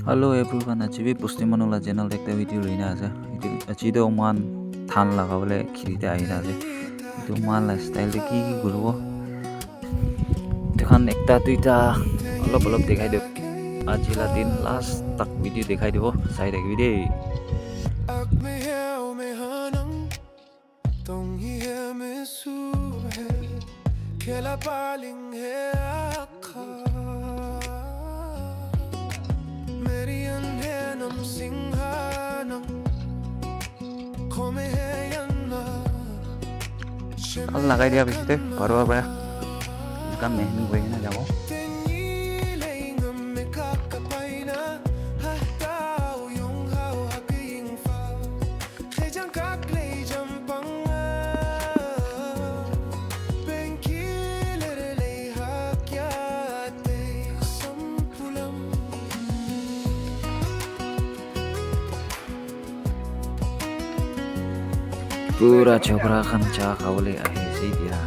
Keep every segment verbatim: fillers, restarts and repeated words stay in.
Hello everyone, aji bi Pusti Manu la channel te ekta video loina ase. Etu aji toh moikhan dhan lagabole kheti te ahina ase. Etu moikhan la style te ki ki kuribo, etu khan ekta duita olop olop dikhai dibo. Aji la din last tak video dikhai dibo, sai thakibi de. Kal lagai dia bishi de, barua baya. Kam mehni hoikena jabo. Pura chokra khan cha khabole ahi ase dia.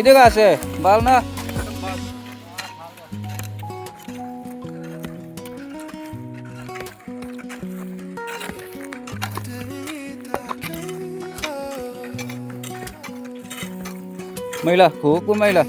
Kide ka ase? Bal na? Maila, huk maila.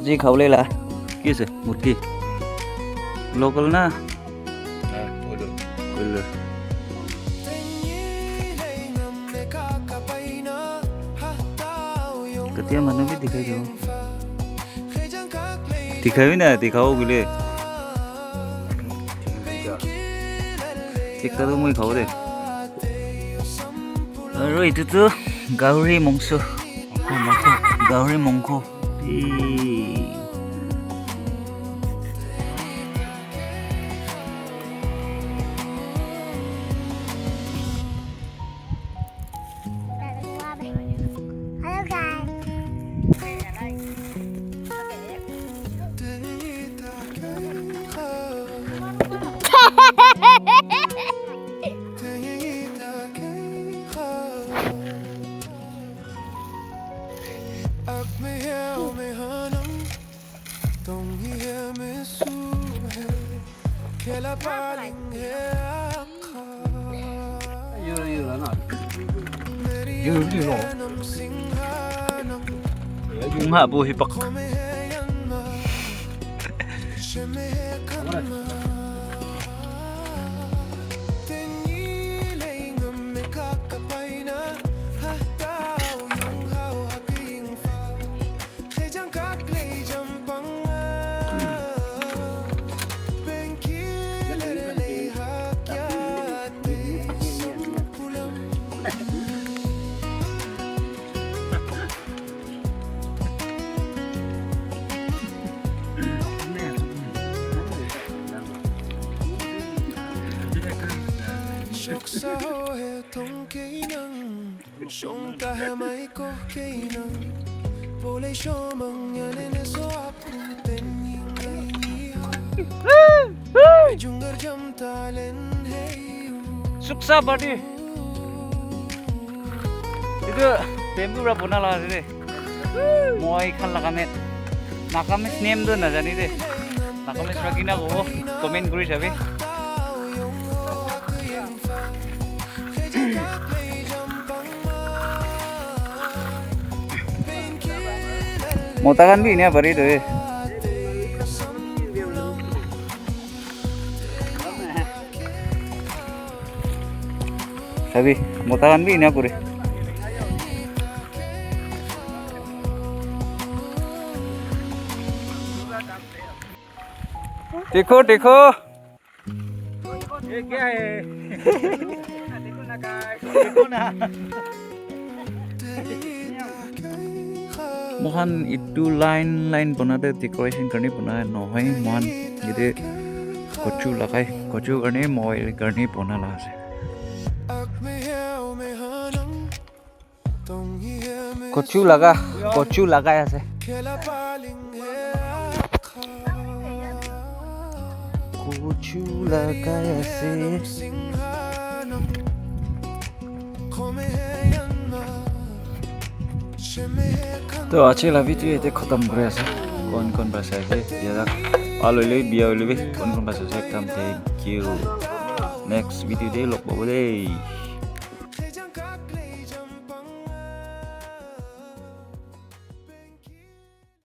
Aji khabole la. Ki ase? Murgi. Local na? Kuilu. Katia manu bi dikhai dibo. Dikhai bi na, dikhabo koile. Ekta toh moi khabo de. Aru etu tu gahori mangso. Gahori mangso. Ee. Hello, guys. Nga bu hipak. Choksa ho hai thong keinang, shongta hai mai ko keinang, pole shomang yane ne so apu tenying ai ni ha. Jungar jam talen hai u. Suksa body. Itu bamboo pra bona la ase de. Moi khan laga net. Nagamese name tu najani de. Nagamese pra kina kobo, comment kuri sabi. Mota khan bi enia pari de. Sabi, mota khan bi enia kore. Dekho, dekho. ये क्या है? देखो ना, guys। देखो ना। Moikhan itu line line banate decoration karne bana nohoi, moikhan yate kochu lagai, kochu karne mobile karne bana la ase. Kochu laga, kochu lagai ase. Kochu lagai ase. To aji la video yate khatam kuri ase. Kon kon ba sai ase, yate bhal hoile bi, biya hoile bi, kon kon ba sai ase, ekdam thank you. Next video te log pabo de.